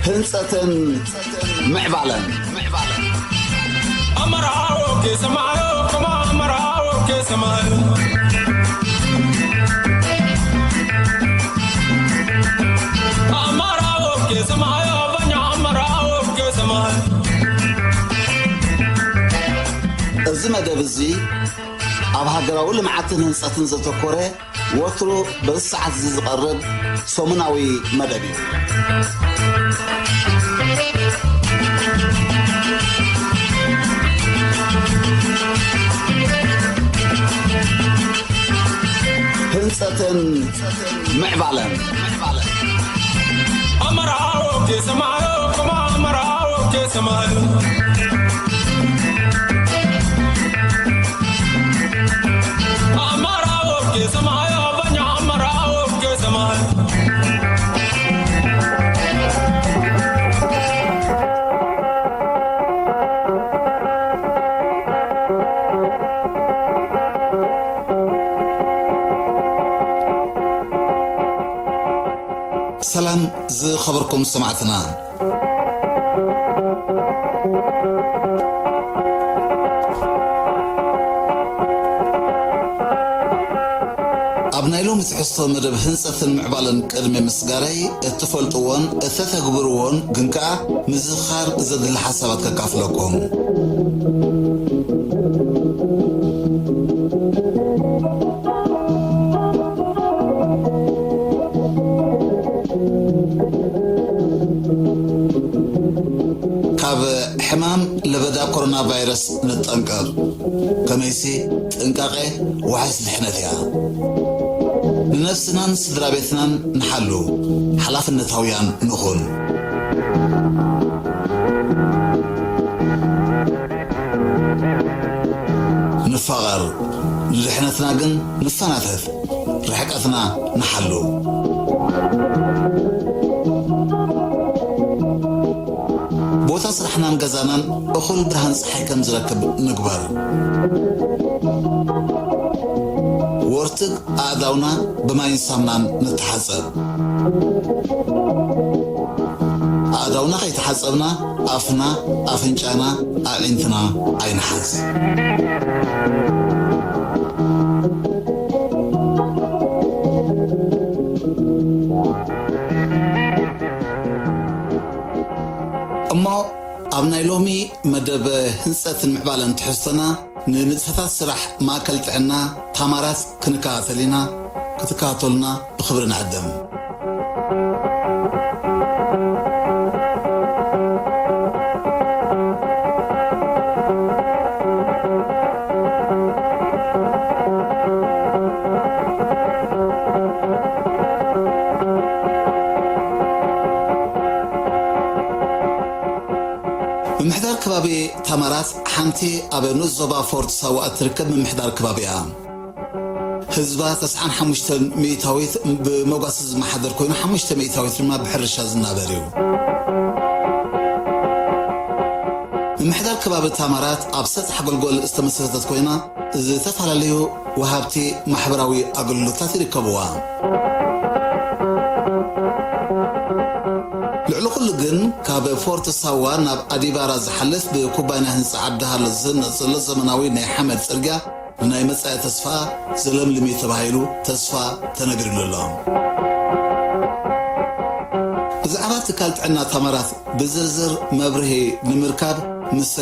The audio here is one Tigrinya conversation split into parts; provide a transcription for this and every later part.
ህንጸትን ምዕባለን። ኣመራዎ ከሰማዮ፣ ከማ ኣመራዎ ከሰማዮ። ኣመራዎ ከሰማዮ፣ በኛ ኣመራዎ ከሰማዮ። እዚ መደብ እዚ ኣብ ሃገራዊ ልምዓትን ህንጸትን ዘተኮረ፣ ወትሩ በዚ ሰዓት እዚ ዝቐርብ ሰሙናዊ መደብ እዩ። ህንጸትን ምዕባለን። ኣመራዎ ከሰማዮ፣ ከማ ኣመራዎ ከሰማዮ። ኣመራዎ ከሰማዮ፣ በኛ ኣመራዎ ከሰማዮ። ሰላም ዝኸበርኩም ሰማዕትና። ኣብ ናይ ሎሚ ትሕዝቶ መደብ ህንጸትን ምዕባለን ቅድሚ ምስጋረይ፣ እትፈልጥዎን እተተግብርዎን ግን ከኣ ምዝኽኻር ዘድሊ ሓሳባት ከካፍለኩም። ካብ ሕማም ለበዳ ኮሮና ቫይረስ ንጠንቀቕ፣ ከመይሲ ጥንቃቐ ዋሕስ ድሕነት እያ። ንነፍስናን ስድራ ቤትናን ንሓሉ፣ ሓላፍነታውያን ንኹን። ንፋቐር፣ ንድሕነትና ግን ንፈናተት፣ ርሕቀትና ንሓሉ። ቦታ ስራሕናን ገዛናን እኹል ብርሃን ጸሓይ ከም ዝረክብ ንግበር። ወርትግ ኣእዳውና ብማይን ሳምናን ንተሓጸብ። ኣእዳውና ከይተሓጸብና ኣፍና፣ ኣፍንጫና፣ ኣዒንትና ኣይንሓዝ። እሞ ኣብ ናይ ሎሚ መደብ ህንጸትን ምዕባለን ትሕዝቶና፣ ንንጥፈታት ስራሕ ማእከል ጥዕና ታማራት ክንከታተል ኢና። ክትከታተሉና ብኽብሪ ንዕድም። ምምሕዳር ከባቢ ታማራት ሓንቲ ኣብ ንኡስ ዞባ ፎርት ሳዋ እትርከብ ምምሕዳር ከባቢ እያ። ህዝባ ተስዓን ሓሙሽተን ሚእታዊት ብመጓሰ ዝመሓደር ኮይኑ፣ ሓሙሽተ ሚእታዊት ድማ ብሕርሻ ዝናበር እዩ። ምምሕዳር ከባቢ ታማራት ኣብ ሰጣሕ ጎልጎል ዝተመሰረተት ኮይና፣ ዝተፈላለዩ ወሃብቲ ማሕበራዊ ኣገልግሎታት ይርከብዋ። ልዕሊ ኩሉ ግን፣ ካብ ፎርት ሳዋ ናብ ኣዲባራ ዝሓልፍ ብኩባንያ ህንፃ ዓዲ ሃሎ ዝህነፅ ዘሎ ዘመናዊ ናይ ሓመድ ፅርግያ ንናይ መጻኢ ተስፋ ዘለምልም እዩ ተባሂሉ ተስፋ ተነግርሉ ኣሎ። ብዛዕባ ትካል ጥዕና ታማራት ብዝርዝር መብርሂ ንምርካብ ምስ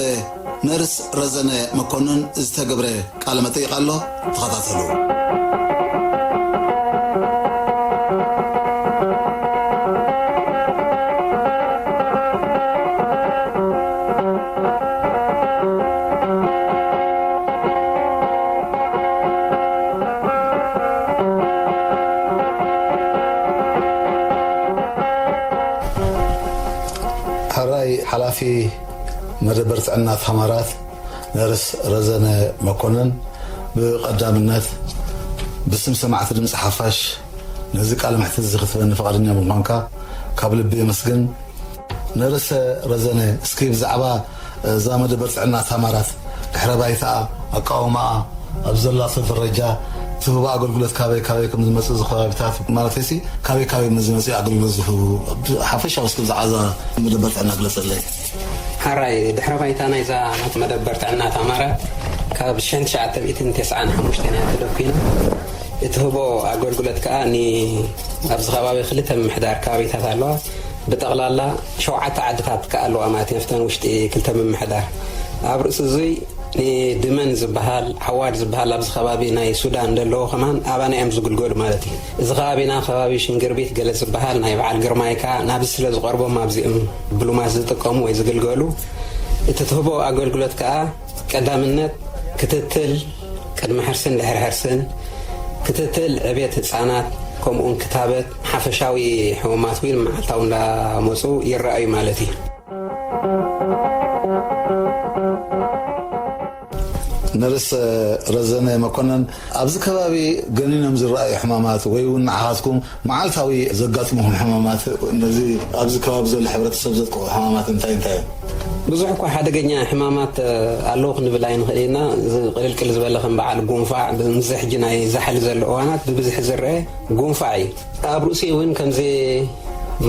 ነርስ ረዘነ መኮንን ዝተገብረ ቃለ መጠይቕ ኣሎ፣ ተኸታተሉ። ሕራይ ሓላፊ መደበር ጥዕና ታማራት ነርስ ረዘነ መኮንን፣ ብቐዳምነት ብስም ሰማዕቲ ድምፂ ሓፋሽ ነዚ ቃለ መሕትት እዚ ክትበኒ ፍቓደኛ ብምዃንካ ካብ ልቢ የመስግን። ነርሰ ረዘነ፣ እስኪ ብዛዕባ እዛ መደበር ጥዕና ታማራት፣ ድሕረ ባይታኣ፣ ኣቃውማኣ፣ ኣብ ዘላቶ ደረጃ፣ ትህቦ ኣገልግሎት ካበይ ካበይ ከም ዝመጽእ፣ እዚ ከባቢታት ማለት ሲ ካበይ ካበይ ከም ዝመጽእ ኣገልግሎት ዝህቡ፣ ሓፈሻዊ እስኪ ብዛዕባ እዛ መደበር ጥዕና ግለጸለይ። ሓራይ፣ ድሕረ ባይታ ናይዛ መደበር ጥዕና ታማራት ካብ ሽሕን ትሽዓተ ሚእትን ተስዓን ሓሙሽተን እያ ተደኲና። እትህቦ ኣገልግሎት ከኣ ኒ-፣ ኣብዚ ከባቢ ክልተ ምምሕዳር ከባቢታት ኣለዋ። ብጠቕላላ ሸውዓተ ዓድታት ከኣ ኣለዋ ማለት እየን፣ ኣብተን ውሽጢ ክልተ ምምሕዳር። ኣብ ርእሲ እዙይ ንድመን ዝበሃል፣ ዓዋድ ዝበሃል ኣብዚ ከባቢ ናይ ሱዳን ዘለዎ ከማን ኣባና እዮም ዝግልገሉ ማለት እዩ። እዚ ከባቢና ከባቢ ሽንግርቢት ገለ ዝበሃል ናይ በዓል ግርማይ ከኣ ናብዚ ስለ ዝቐርቦም ኣብዚኦም ብሉማት ዝጥቀሙ ወይ ዝግልገሉ። እቲ ትህቦ ኣገልግሎት ከኣ ቀዳምነት ክትትል ቅድሚ ሕርስን ድሕሪ ሕርስን፣ ክትትል ዕቤት ህጻናት፣ ከምኡውን ክታበት ሓፈሻዊ ሕሙማት እውን መዓልታዊ እንዳመጹ ይረኣዩ ማለት እዩ። ነርስ ረዘነ መኮነን፣ ኣብዚ ከባቢ ገኒኖም ዝረኣዩ ሕማማት ወይ እውን ንዓኻትኩም መዓልታዊ ዘጋጥሙኹም ሕማማት፣ ነዚ ኣብዚ ከባቢ ዘሎ ሕብረተሰብ ዘጥቅዑ ሕማማት እንታይ እንታይ እዮም? ብዙሕ እኳ ሓደገኛ ሕማማት፣ እ፣ ኣለዉ ክንብል ኣይንኽእል ኢና። እዚ ቅልልቅል ዝበለ ከም በዓል ጉንፋዕ፣ ብምዚ ሕጂ ናይ ዛሕሊ ዘሎ እዋናት ብብዝሒ ዝረአ ጉንፋዕ እዩ። ኣብ ርእሲ እውን ከምዚ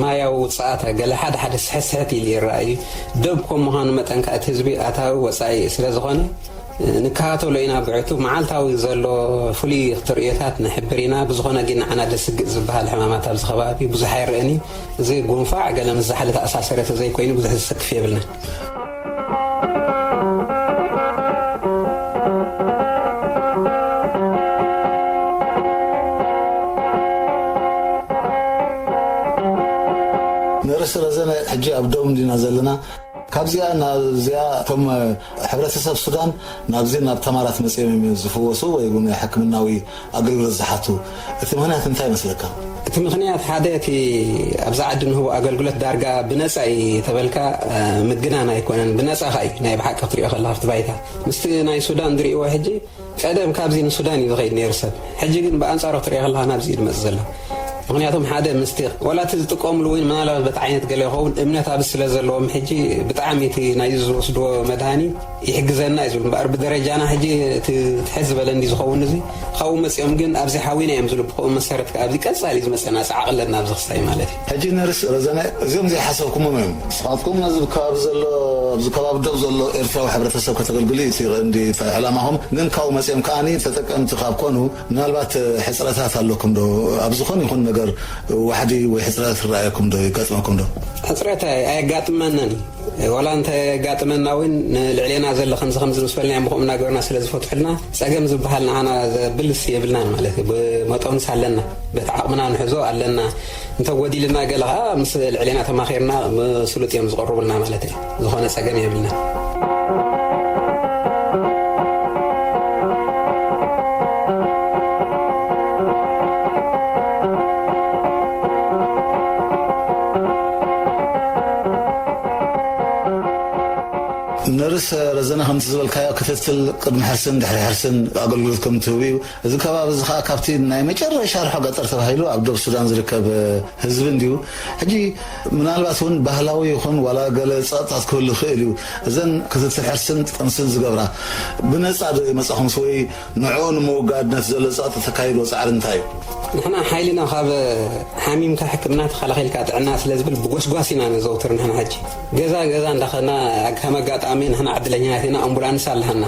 ማያዊ ውፅኣት ገለ ሓደ ሓደ ስሕት ስሕት ኢሉ ይረኣዩ። ደብ ከም ምዃኑ መጠን ከኣ እቲ ህዝቢ ኣታዊ ወፃኢ ስለ ዝኾነ፣ ንከታተሎ ኢና ብዕቱብ። መዓልታዊ ዘሎ ፍሉይ ትርእዮታት ንሕብር ኢና። ብዝኾነ ግን ንዓና ደስግእ ዝበሃል ሕማማት ኣብዚ ከባቢ ብዙሕ ኣይረአን እዩ። እዚ ጉንፋዕ ገለ ምስ ዛሕሊ ተኣሳሰረ ተዘይኮይኑ ብዙሕ ዘሰክፍ የብልናን። ንርእሲ ረዘነ ሕጂ ኣብ ዶብ እንዲና ዘለና። ካብዚኣ ናብዚኣ እቶም ሕብረተሰብ ሱዳን ናብዚ ናብ ተማራት መጺኦም እዮም ዝፍወሱ ወይ እውን ሕክምናዊ ኣገልግሎት ዝሓቱ። እቲ ምኽንያት እንታይ ይመስለካ? እቲ ምኽንያት ሓደ እቲ ኣብዚ ዓዲ ንህቦ ኣገልግሎት ዳርጋ ብነጻ እዩ ተበልካ፣ እ፣ ምግናን ኣይኮነን፣ ብነጻ ኸኣ እዩ ናይ ብሓቂ ክትሪኦ ከለኻ ኣብቲ ባይታ። ምስቲ ናይ ሱዳን ዝርእይዎ ሕጂ ቀደም ካብዚ ንሱዳን እዩ ዝኸይድ ነይሩ ሰብ። ሕጂ ግን ብኣንጻሩ ክትሪኦ ከለኻ ናብዚ እዩ ዝመጽእ ዘሎ። ምኽንያቱም ሓደ ምስቲ ወላ እቲ ዝጥቀምሉ እውን ምናልባት በቲ ዓይነት ገለ ይኸውን እምነት ኣብዚ ስለ ዘለዎም ሕጂ ብጣዕሚ እቲ ናይዚ ዝወስድዎ መድሃኒ ይሕግዘና እዩ ዝብል እምበኣር ብደረጃና ሕጂ እቲ ትሕት ዝበለ እንዲ ዝኸውን እዚ ካብኡ መጺኦም ግን ኣብዚ ሓዊና እዮም ዝልብኹ መሰረት ከኣ ኣብዚ ቀጻሊ ዝመጸና ጻዕቂ ኣለና ኣብዚ ክስታይ ማለት እዩ። ሕጂ ነርስ ረዘነ እዚኦም ዘይሓሰብኩሞም እዮም። ንስኻትኩም ነዚ ከባቢ ዘሎ ኣብዚ ከባቢ ደብ ዘሎ ኤርትራዊ ሕብረተሰብ ከተገልግሉ እዩ እቲ ቀንዲ ዕላማኹም። ግን ካብኡ መጺኦም ከኣኒ ተጠቀምቲ ካብ ኮኑ ምናልባት ሕጽረታት ኣለኩም ዶ? ኣብ ዝኾነ ይኹን ነገር ዋሕዲ ወይ ሕጽረት ይረኣየኩም ዶ? ይጋጥመኩም ዶ? ሕጽረት ኣይ-፣ ኣየጋጥመናን እዩ። ዋላ እንተ የጋጥመና እውን ንልዕሌና ዘሎ ከምዚ ከምዚ ምስ በልና እዮም ብኸምኡ እናገበርና ስለ ዝፈትሑልና ጸገም ዝበሃል ንዓና ዘብልስ የብልናን ማለት እዩ። ብመጠኑስ ኣለና። በቲ ዓቕምና ንሕዞ ኣለና። እንተ ጎዲልና ገለ ኸዓ ምስ ልዕሌና ተማኺርና ምስሉጥ እዮም ዝቐርቡልና ማለት እዩ። ዝኾነ ጸገም የብልና። ነርስ ረዘነ ከምቲ ዝበልካዮ ክትትል ቅድሚ ሕርስን ድሕሪ ሕርስን ኣገልግሎት ከም ትህቡ እዩ። እዚ ከባቢ እዚ ኸዓ ካብቲ ናይ መጨረሻ ርሖ ገጠር ተባሂሉ ኣብ ደቡብ ሱዳን ዝርከብ ህዝቢ እንድዩ። ሕጂ ምናልባት እውን ባህላዊ ይኹን ዋላ ገለ ጸቕጥታት ክህሉ ይኽእል እዩ። እዘን ክትትል ሕርስን ጥንስን ዝገብራ ብነጻ ዶ ይመጻኹምስ ወይ ንዕኡ ንምውጋድ ነቲ ዘሎ ጸቕጢ ተካይድዎ ጻዕሪ እንታይ እዩ? ንሕና ሓይልና ካብ ሓሚምካ ሕክምና ተኸላኺልካ ጥዕና ስለ ዝብል ብጎስጓስ ኢና ነዘውትር። ንሕና ሕጂ ገዛ ገዛ እንዳኸድና ከም ኣጋጣሚ ንሕና ዕድለኛታት ኢና፣ ኣምቡላንስ ኣለሃና።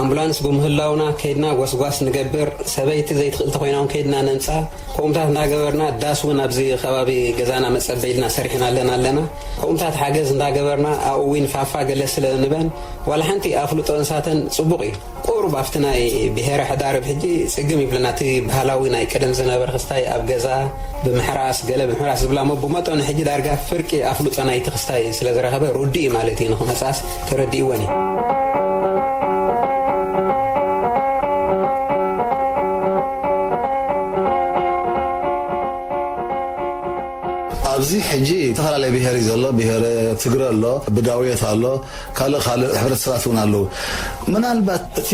ኣምቡላንስ ብምህላውና ከይድና ጎስጓስ ንገብር። ሰበይቲ ዘይትኽእል ተኾይና እውን ከይድና ነምጻ። ከምኡታት እንዳገበርና ዳስ እውን ኣብዚ ከባቢ ገዛና መጸበይልና ሰሪሕና ኣለና ኣለና። ከምኡታት ሓገዝ እንዳገበርና ኣብኡ እውን ፋፋ ገለ ስለ ንበን ዋላ ሓንቲ ኣፍልጦ እንሳተን ጽቡቕ እዩ። ቁሩብ ኣብቲ ናይ ብሄረ ሕዳርብ ሕጂ ጽግም ይብለና። እቲ ባህላዊ ናይ ቀደም ዝነበረ ክስታይ ኣብ ገዛ ብምሕራስ፣ ገለ ብምሕራስ ዝብላ እሞ ብመጠኑ ሕጂ ዳርጋ ፍርቂ ኣፍልጦ ናይቲ ክስታይ ስለ ዝረኸበ ርዱእ እዩ ማለት እዩ። ንኽመጽኣስ ተረዲእወን እዩ። ኣብ እዚ ሕጂ ዝተፈላለየ ብሄር እዩ ዘሎ። ብሄረ ትግረ ኣሎ፣ ብዳውየት ኣሎ፣ ካልእ ካልእ ሕብረተሰባት እውን ኣለዉ። ምናልባት እቲ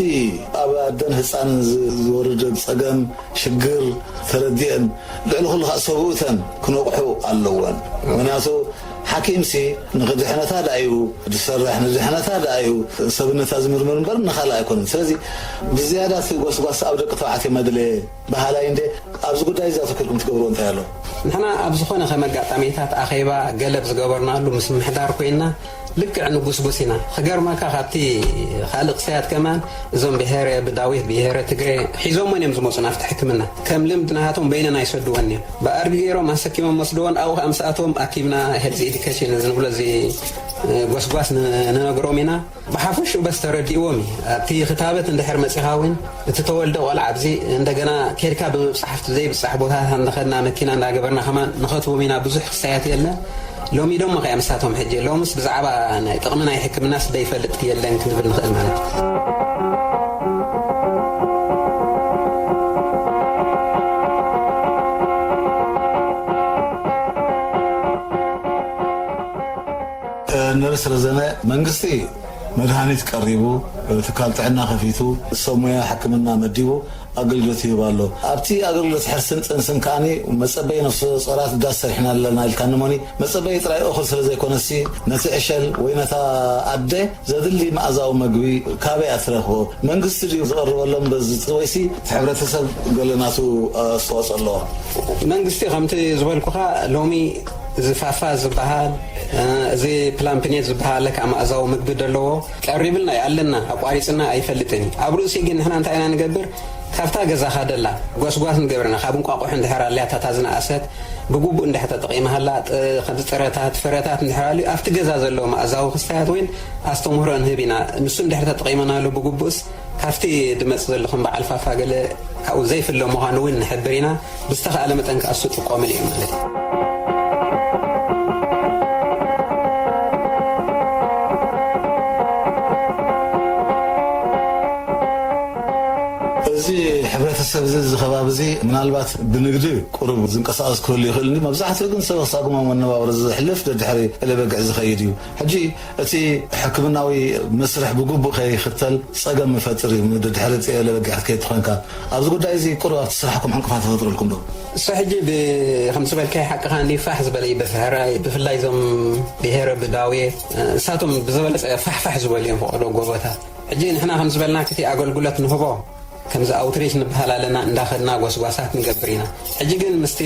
ኣብ ኣደን ህፃንን ዝ- ዝወርድ ፀገም ሽግር ተረዲአን ልዕሊ ኩሉ ከዓ ሰብኡተን ክነቕሑ ኣለወን። ምክንያቱ ሓኪምሲ ንክድሕነታ ደኣዩ ዝሰርሕ፣ ንድሕነታ ደኣዩ ሰብነታ ዝምርምር እምበር ንኻልእ ኣይኮነን። ስለዚ ብዝያዳ እቲ ጎስጓስ ኣብ ደቂ ተባዕትዮ መድለ በሃላይ እንደ ኣብዚ ጉዳይ እዚ ኣተኩርኩም ትገብርዎ እንታይ ኣሎ? ንሕና ኣብ ዝኾነ ከም ኣጋጣሚታት ኣኼባ ገለብ ዝገበርናሉ ምስ ምሕዳር ኮይና ልክዕ ንጉስጉስ ኢና። ክገርመካ ካብቲ ካልእ ክሳያት ከማን እዞም ብሄረ ብዳዊት ብሄረ ትግሬ ሒዞሞን እዮም ዝመፁ ናብቲ ሕክምና። ከም ልምድ ናሃቶም በይነና ይሰድወን እዮም። ብኣድጊ ገይሮም ኣሰኪሞም ወስድዎን ኣብኡ ከዓ ምስኣቶም ኣኪብና ሄልዝ ኤዲኬሽን ዝንብሎ እዚ ጎስጓስ ንነግሮም ኢና። ብሓፈሽኡ በስ ተረዲእዎም እዩ። ኣብቲ ክታበት እንድሕር መፂኻ እውን እቲ ተወልደ ቆልዓ ኣብዚ እንደገና ኬድካ ብምብፃሕ ኣብቲ ዘይብፃሕ ቦታታት እንዳኸድና መኪና እንዳገበርና ከማን ንኸትዎም ኢና ብዙሕ ክሳያት የለን። ሎሚ ደሞ ከያ ምሳቶም ሕጂ ሎምስ ብዛዕባ ናይ ጥቕሚ ናይ ሕክምናስ ደይፈልጥ የለን ክንብል ንኽእል ማለት እዩ። ነርስ ረዘነ መንግስቲ መድሃኒት ቀሪቡ ትካል ጥዕና ከፊቱ ሰብ ሞያ ሕክምና መዲቡ ኣገልግሎት ይህብ ኣሎ። ኣብቲ ኣገልግሎት ሕርስን ጥንስን ከዓኒ መጸበይ ነፍሰ ጾራት ዳስ ሰሪሕና ኣለና ኢልካ ንሞኒ መጸበይ ጥራይ እኹል ስለ ዘይኮነሲ ነቲ ዕሸል ወይ ነታ ኣደ ዘድሊ መኣዛዊ መግቢ ካበይ ኣትረኽቦ መንግስቲ ድዩ ዝቐርበሎም በዚ ወይሲ እቲ ሕብረተሰብ ገለ ናቱ ኣስተዋፅኦ ኣለዎ? መንግስቲ ከምቲ ዝበልኩኻ ሎሚ እዚ ፋፋ ዝበሃል እዚ ፕላምፕኔት ዝበሃል ለካ መኣዛዊ ምግቢ ደለዎ ቀሪብልና እዩ ኣለና ኣቋሪፅና ኣይፈልጥን እዩ። ኣብ ርእሲ ግን ንሕና እንታይ ኢና ንገብር? ካብታ ገዛኻ ደላ ጎስጓስ ንገብርና ካብ እንቋቑሑ እንድሕር ኣልያ ታታ ዝነኣሰት ብግቡእ እንድሕር ተጠቒምሃላ ከምዚ ጥረታት ፍረታት እንድሕር ኣልዩ ኣብቲ ገዛ ዘለዎ መኣዛዊ ክስታያት ወይን ኣስተምህሮ ንህብ ኢና። ንሱ እንድሕር ተጠቒመናሉ ብግቡእስ ካብቲ ድመጽእ ዘለኹም በዓል ፋፋ ገለ ካብኡ ዘይፍለ ምዃኑ እውን ንሕብር ኢና። ብዝተኻእለ መጠን ከኣ እሱ ጥቆምሉ እዩ ማለት እዩ። እዚ ሕብረተሰብ እዚ እዚ ከባቢ እዚ ምናልባት ብንግዲ ቁሩብ ዝንቀሳቐስ ክህሉ ይኽእል እንዲ መብዛሕትኡ ግን ሰብ ሳጉማ መነባብሮ ዘሕልፍ ደድሕሪ ዕለበግዕ ዝኸይድ እዩ። ሕጂ እቲ ሕክምናዊ መስርሕ ብግቡእ ከይኽተል ጸገም ይፈጥር እዩ። ድሕሪ ጸ ለበጊዕ ክትከይድ ተኾንካ ኣብዚ ጉዳይ እዚ ቁሩብ ኣብቲ ስራሕኩም ዕንቅፋት ይፈጥረልኩም ዶ? እሱ ሕጂ ብ- ከም ዝበልካይ ሓቅኻ እንዲ ፋሕ ዝበለ እዩ ብፍሕራይ ብፍላይ እዞም ብሄረ ብዳውየ እሳቶም ብዝበለጸ ፋሕፋሕ ዝበሉ እዮም ፈቐዶ ጎቦታት። ሕጂ ንሕና ከም ዝበልና ክቲ ኣገልግሎት ንህቦ ከምዚ ኣውትሪች ንበሃል ኣለና እንዳኸድና ጎስጓሳት ንገብር ኢና። ሕጂ ግን ምስቲ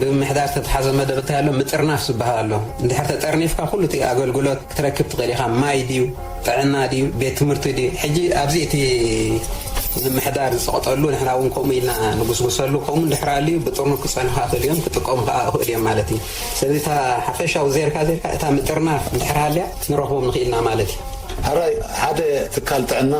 ብምምሕዳር ዝተተሓዘ መደብ እንታይ ኣሎ ምጥርናፍ ዝበሃል ኣሎ። እንድሕር ተጠርኒፍካ ኩሉ እቲ ኣገልግሎት ክትረክብ ትኽእል ኢኻ። ማይ ድዩ ጥዕና ድዩ ቤት ትምህርቲ ድዩ? ሕጂ ኣብዚ እቲ ምምሕዳር ዝፀቕጠሉ ንሕና እውን ከምኡ ኢልና ንጉስጉሰሉ። ከምኡ እንድሕር ኣልዩ ብጥርኑፍ ክፀንሑ ክእል እዮም ክጥቀሙ ከዓ ክእል እዮም ማለት እዩ። ስለዚ እታ ሓፈሻዊ ዜርካ ዜርካ እታ ምጥርናፍ እንድሕር ሃልያ ክንረኽቦም ንኽእልና ማለት እዩ። ሕራይ ሓደ ትካል ጥዕና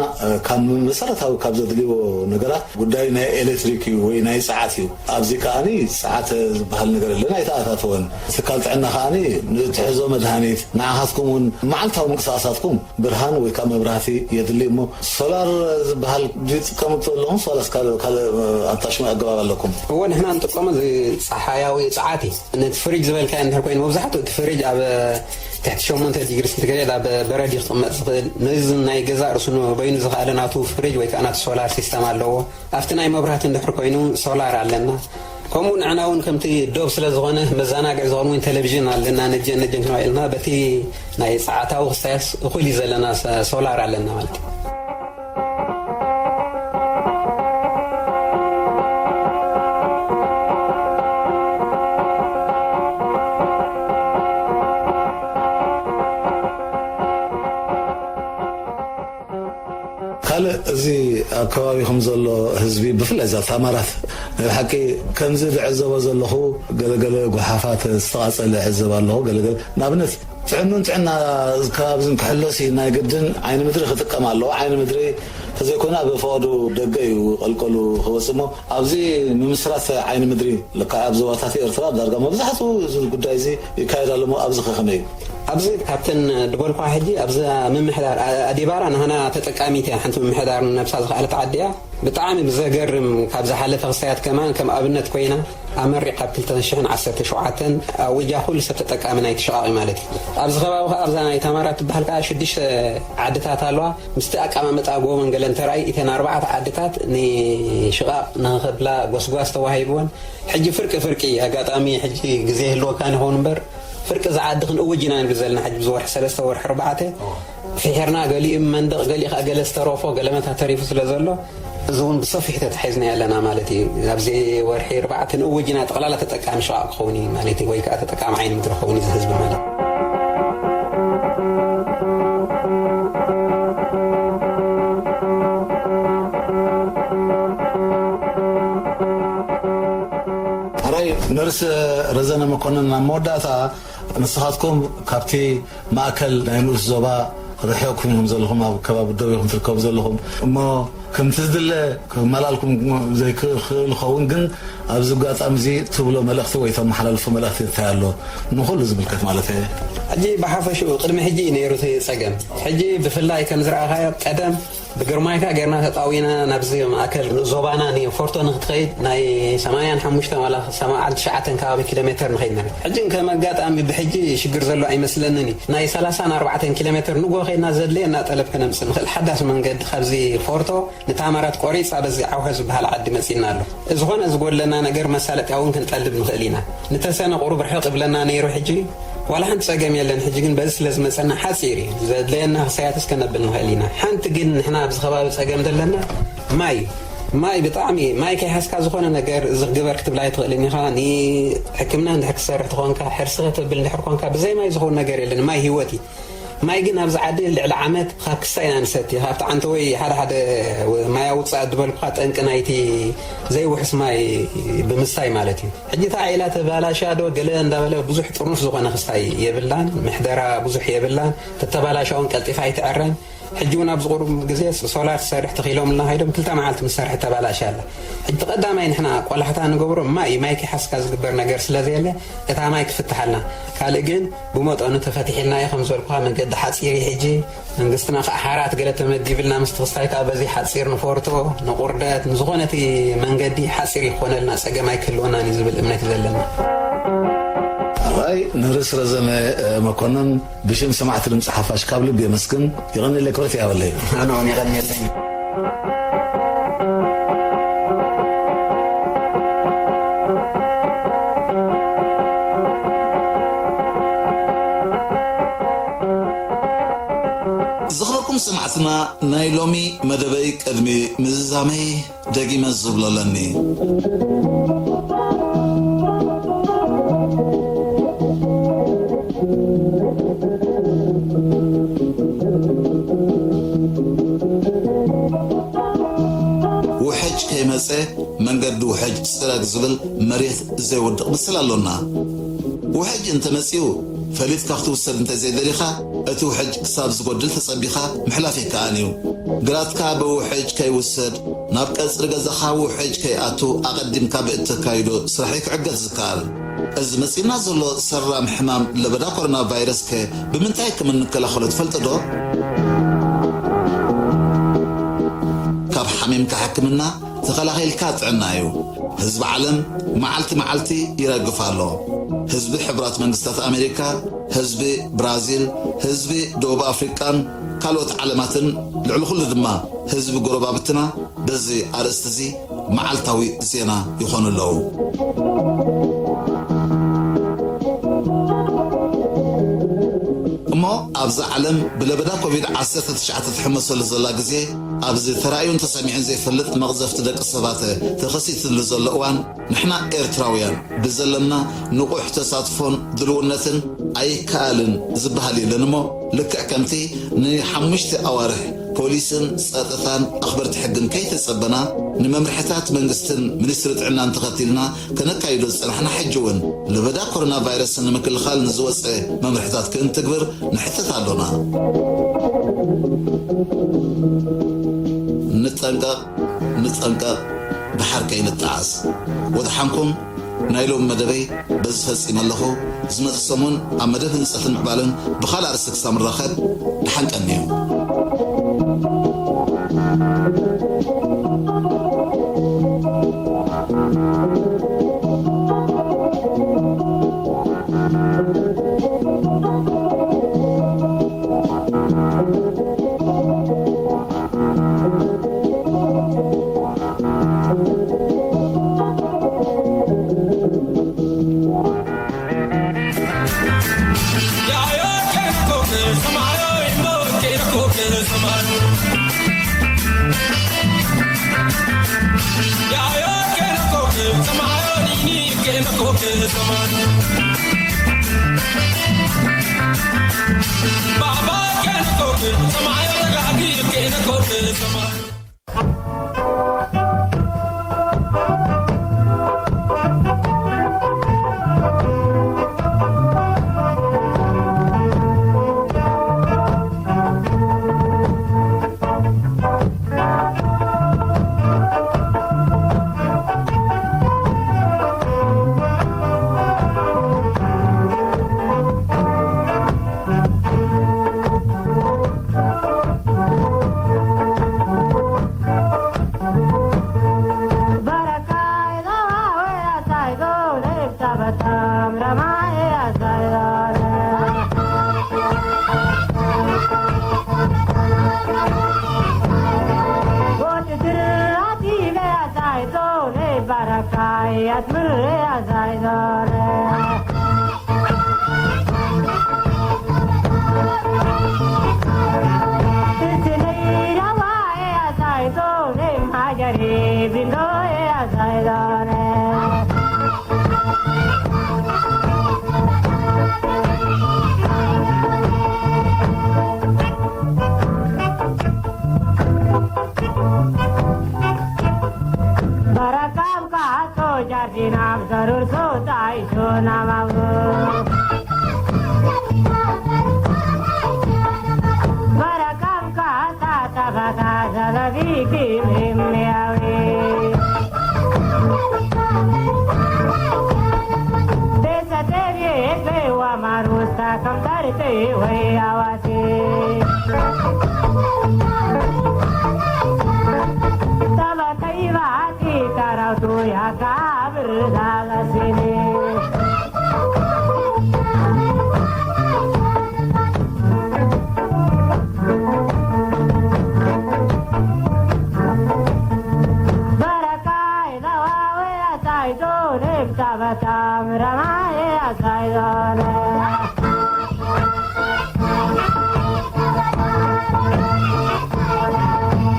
ካብ መሰረታዊ ካብ ዘድልይዎ ነገራት ጉዳይ ናይ ኤሌክትሪክ እዩ ወይ ናይ ፀዓት እዩ። ኣብዚ ከዓኒ ፀዓት ዝበሃል ነገር የለን ኣይተኣታተወን። ትካል ጥዕና ከዓኒ ንትሕዞ መድሃኒት ንዓኻትኩም እውን መዓልታዊ ምንቅስቃሳትኩም ብርሃን ወይ ከዓ መብራህቲ የድሊ እሞ ሶላር ዝበሃል ድዩ ትጥቀሙ ዘለኹም ሶላስ ካልእ ካልእ ኣታሽሙ ኣገባብ ኣለኩም? እወ ንሕና ንጥቀሞ እዚ ፀሓያዊ ፀዓት እዩ። ነቲ ፍሪጅ ዝበልካዮ እንድሕር ኮይኑ መብዛሕትኡ እቲ ፍሪጅ ኣብ ትሕቲ ሸሞንተ ዲግሪ ስንቲግሬድ ኣብ በረድ እዩ ክቕመጥ ዝኽእል። ነዚ ናይ ገዛእ ርእሱ በይኑ ዝኸኣለ ናቱ ፍሪጅ ወይ ከዓ ናቱ ሶላር ሲስተም ኣለዎ። ኣብቲ ናይ መብራህቲ እንድሕር ኮይኑ ሶላር ኣለና። ከምኡ ንዕና እውን ከምቲ ዶብ ስለ ዝኾነ መዘናግዒ ዝኾን እውን ቴሌቪዥን ኣለና። ነጀን ነጀን ክንዋይ ኢልና በቲ ናይ ፀዓታዊ ክስታያስ እኹል እዩ ዘለና ሶላር ኣለና ማለት እዩ። ካልእ እዚ ኣብ ከባቢኹም ዘሎ ህዝቢ ብፍላይ እዛ ታማራት ናይ ብሓቂ ከምዚ ዝዕዘቦ ዘለኹ ገለገለ ጎሓፋት ዝተቓጸለ ዕዘብ ኣለኹ ገለገለ ንኣብነት ጥዕኑን ጥዕና ከባብዝን ክሕሎሲ ናይ ግድን ዓይኒ ምድሪ ክጥቀም ኣለዎ። ዓይኒ ምድሪ ተዘይኮነ ኣብ ፈቐዱ ደገ እዩ ቀልቀሉ ክወፅእ እሞ ኣብዚ ምምስራት ዓይኒ ምድሪ ልክዕ ኣብ ዞባታት ኤርትራ ዳርጋ መብዛሕትኡ እዚ ጉዳይ እዚ ይካየድ ኣሎ እሞ ኣብዚ ከ ከመይ እዩ? ኣብዚ ካብተን ድበልኳ ሕጂ ኣብዚ ምምሕዳር ኣዲባራ ንሃና ተጠቃሚት እያ ሓንቲ ምምሕዳር ነብሳ ዝኸኣለት ዓዲ እያ። ብጣዕሚ ብዘገርም ካብ ዝሓለፈ ክስታያት ከማን ከም ኣብነት ኮይና ኣመሪቕ ካብ ክልተ ሽሕን ዓሰርተ ሸውዓተን ኣዊጃ ኩሉ ሰብ ተጠቃሚ ናይቲ ሽቓቕ እዩ ማለት እዩ። ኣብዚ ከባቢ ከኣ ኣብዛ ናይ ታማራ ትበሃል ከኣ ሽዱሽተ ዓድታት ኣለዋ። ምስቲ ኣቀማምጣ ጎቦን ገለን ተራእዩ እተን ኣርባዕተ ዓድታት ንሽቓቕ ንኽብላ ጎስጓስ ተዋሂብወን። ሕጂ ፍርቂ ፍርቂ ኣጋጣሚ ሕጂ ግዜ ይህልወካን ይኸውን እምበር ፍርቂ ዝዓዲ ክንእውጅ ኢና ንብል ዘለና። ሕጂ ብዝወርሒ ሰለስተ ወርሒ ኣርባዕተ ፍሒርና፣ ገሊኡ መንደቕ፣ ገሊኡ ከኣ ገለ ዝተረፎ፣ ገለ መታ ተሪፉ ስለ ዘሎ፣ እዚ እውን ብሰፊሕ ተታሒዝና ኣለና ማለት እዩ። ኣብዚ ወርሒ ኣርባዕተ ንእውጅ ኢና፣ ጠቕላላ ተጠቃሚ ሽቓቕ ክኸውን እዩ ማለት እዩ፣ ወይ ከኣ ተጠቃሚ ዓይኒ ምድሪ ክኸውን እዩ፣ እዚ ህዝቢ ማለት። ኣራይ ነርስ ረዘነ መኮንን፣ ናብ መወዳእታ ንስኻትኩም ካብቲ ማእከል ናይ ንኡስ ዞባ ርሒቕኩም ኢኹም ዘለኹም፣ ኣብ ከባቢ ደቡብ ኢኹም ትርከቡ ዘለኹም። እሞ ከምቲ ዝድለ ክመላልኩም ዘይክእል ክኸውን፣ ግን ኣብዚ ኣጋጣሚ እዚ ትብሎ መልእኽቲ ወይ ተመሓላልፎ መልእኽቲ እንታይ ኣሎ? ንኹሉ ዝምልከት ማለት እየ። ሕጂ ብሓፈሽኡ ቅድሚ ሕጂ እዩ ነይሩ እቲ ጸገም። ሕጂ ብፍላይ ከም ዝረኣኻዮ ቀደም ብግርማይካ ጌርና ተጣዊና ናብዚ ማእከል ዞባና ንፎርቶ ንክትኸይድ ናይ ሰማንያን ሓሙሽተን ዋላ ሰብዓን ትሽዓተን ከባቢ ኪሎ ሜተር ንኸይድ ነርና። ሕጂ ከም ኣጋጣሚ ብሕጂ ሽግር ዘሎ ኣይመስለንን እዩ። ናይ ሰላሳን ኣርባዕተን ኪሎ ሜተር ንጎ ከይድና ዘድለየና ጠለብ ከነምጽእ ንኽእል ሓዳስ መንገዲ ካብዚ ፎርቶ ንታማራት ቆሪጻ በዚ ዓውሐ ዝበሃል ዓዲ መጺእና ኣሎ። ዝኾነ ዝጎድለና ነገር መሳለጥያ እውን ክንጠልብ ንኽእል ኢና። ንተሰነ ቁሩብ ርሕቕ ይብለና ነይሩ፣ ሕጂ ዋላ ሓንቲ ጸገም የለን። ሕጂ ግን በዚ ስለ ዝመጸና ሓጺር እዩ። ዘድለየና ክሳያትስ ከነብል ንኽእል ኢና። ሓንቲ ግን ንሕና ኣብዚ ከባቢ ጸገም ዘለና ማይ እዩ። ማይ ብጣዕሚ፣ ማይ ከይሓዝካ ዝኾነ ነገር እዚ ክግበር ክትብል ኣይትኽእልን ኢኻ። ንሕክምና እንድሕር ክትሰርሕ ትኾንካ፣ ሕርሲ ከተብል እንድሕር ኮንካ፣ ብዘይ ማይ ዝኸውን ነገር የለን። ማይ ህይወት እዩ። ማይ ግን ኣብዚ ዓዲ ልዕሊ ዓመት ካብ ክስታይ ኢና ንሰቲ። ካብቲ ዓንተወይ ሓደ ሓደ ማይ ኣውፅእ ዝበልኩኻ ጠንቂ ናይቲ ዘይውሕስ ማይ ብምስታይ ማለት እዩ። ሕጂ እታ ዒላ ተባላሽያ ዶ ገለ እንዳበለ ብዙሕ ጥርኑፍ ዝኾነ ክስታይ የብላን። ምሕደራ ብዙሕ የብላን። ተተባላሽያ እውን ቀልጢፋ ኣይትዕረን። ሕጂ እውን ኣብዚ ቁሩብ ግዜ ሶላር ትሰርሕ ተኺሎምልና ከይዶም ክልተ መዓልቲ ምስ ሰርሐት ተባላሽያ ኣላ። ሕጂ እቲ ቀዳማይ ንሕና ቆላሕታ ንገብሮ ማይ እዩ። ማይ ከይሓዝካ ዝግበር ነገር ስለ ዘየለ እታ ማይ ክፍትሓልና። ካልእ ግን ብመጠኑ ተፈቲሕልና እዩ። ከም ዝበልኩኻ መንገዲ ሓፂር እዩ። ሕጂ መንግስትና ከዓ ሓራት ገለ ተመዲብልና ምስቲ ክስታይ ከዓ በዚ ሓፂር ንፎርቶ፣ ንቁርደት፣ ንዝኾነ እቲ መንገዲ ሓፂር ይኾነልና፣ ፀገም ኣይክህልወናን እዩ ዝብል እምነት እዩ ዘለና። ኣራይ ንርእስ ረዘነ መኮንን ብሽም ሰማዕቲ ድምፂ ሓፋሽ ካብ ልቢ የመስግን። የቐንየለይ ክብረት ይሃበለይ። ኣነ እውን የቐንየለይ። ዝኽረኩም ሰማዕትና፣ ናይ ሎሚ መደበይ ቅድሚ ምዝዛመይ ደጊመ ዝብሎ ኣለኒ። ውሕጅ ከይመጸ መንገዲ ውሕጅ ጽረግ ዝብል መሬት ዘይወድቕ ምስል ኣሎና። ውሕጅ እንተመጺኡ ፈሊጥካ ክትውሰድ እንተዘይደሊኻ፣ እቲ ውሕጅ ክሳብ ዝጎድል ተጸቢኻ ምሕላፍ ይከኣል እዩ። ግራትካ ብውሕጅ ከይውሰድ፣ ናብ ቀጽሪ ገዛኻ ውሕጅ ከይኣቱ ኣቐዲምካ ብእተካይዶ ስራሕ እዩ ክዕገት ዝከኣል። እዚ መጺእና ዘሎ ሰራም ሕማም ለበዳ ኮሮና ቫይረስከ ብምንታይ ከም እንከላኸሎ ትፈልጡ ዶ? ካብ ሓሚምካ ሕክምና፣ ተኸላኺልካ ጥዕና እዩ። ህዝቢ ዓለም መዓልቲ መዓልቲ ይረግፍ ኣሎ። ህዝቢ ሕቡራት መንግስታት ኣሜሪካ፣ ህዝቢ ብራዚል፣ ህዝቢ ደቡብ ኣፍሪቃን ካልኦት ዓለማትን፣ ልዕሊ ኩሉ ድማ ህዝቢ ጎረባብትና በዚ ኣርእስቲ እዚ መዓልታዊ ዜና ይኾኑ ኣለዉ። እሞ ኣብዛ ዓለም ብለበዳ ኮቪድ ዓሰርተ ትሽዓተ ትሕመሰሉ ዘላ ግዜ፣ ኣብዚ ተራእዩን ተሰሚዑን ዘይፈልጥ መቕዘፍቲ ደቂ ሰባት ተኸሲትሉ ዘሎ እዋን፣ ንሕና ኤርትራውያን ብዘለና ንቑሕ ተሳትፎን ድልውነትን ኣይከኣልን ዝበሃል የለን እሞ፣ ልክዕ ከምቲ ንሓሙሽተ ኣዋርሕ ፖሊስን ጸጥታን ኣኽበርቲ ሕግን ከይተጸበና፣ ንመምርሕታት መንግስትን ሚኒስትሪ ጥዕናን ተኸቲልና ከነካይዶ ዝጸናሕና፣ ሕጂ እውን ለበዳ ኮሮና ቫይረስ ንምክልኻል ንዝወጸ መምርሕታት ክንትግብር ንሕተት ኣሎና። ንጠንቀቕ፣ ንጠንቀቕ፣ ደሓር ከይንጠዓስ። ወድሓንኩም። ናይ ሎሚ መደበይ በዚ ፈጺመ ኣለኹ። ዝመጽእ ሰሙን ኣብ መደብ ህንጸትን ምዕባለን ብኻልእ ኣርእስቲ ክሳብ ንራኸብ፣ ደሓን ቀንዩ። Barakam kato jardinam zarur so tai so namamu. Barakam kata tabata zalabi kim himmiawi. Desa terie pewa marusta kam tarte wei awasi. Tabataiba ti tarautu ya kabir dalasini. Barakai lawawe asai donem tabatam ramae asai done.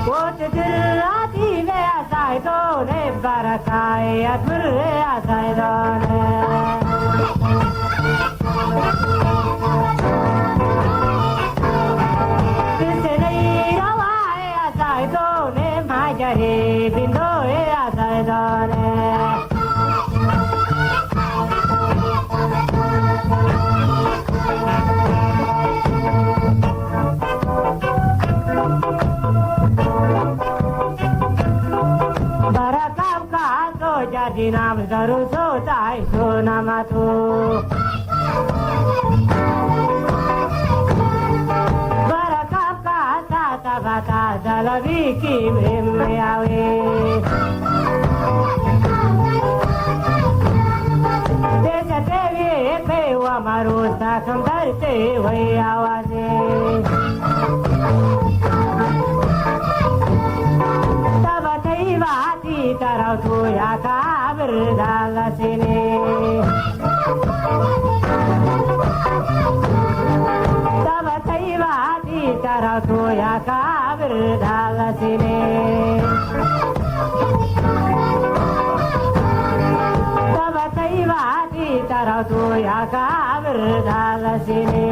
Wotidil atime asai done barakai atmire asai done. Barakam kato jadinam zaruso tai sunamatu. Barakam kata tabata zalabi kim himmiawi. Desa tevi pewa marusta kam tarte wei awasi. Tabataiba ti tarautu ya kabir dalasini. Tabataiba ti tarautu ya kabir dalasini. Tabataiba ti tarautu ya kabir dalasini.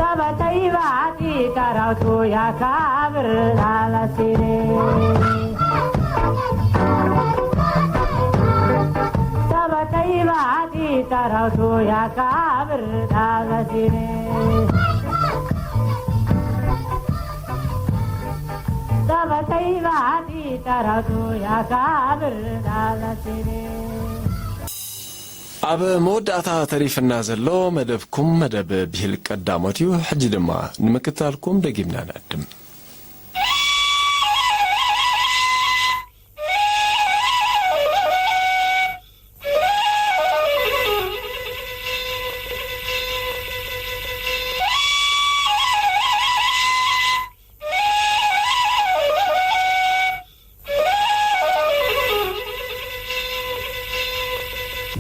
Tabataiba ti tarautu ya kabir dalasini. Tabataiba ti tarautu ya kabir dalasini. Tabataiba ti tarautu ya kabir dalasini. ኣብ መወዳእታ ተሪፍና ዘሎ መደብኩም መደብ ብሂል ቀዳሞት እዩ። ሕጂ ድማ ንምክትታልኩም ደጊምና ንዕድም።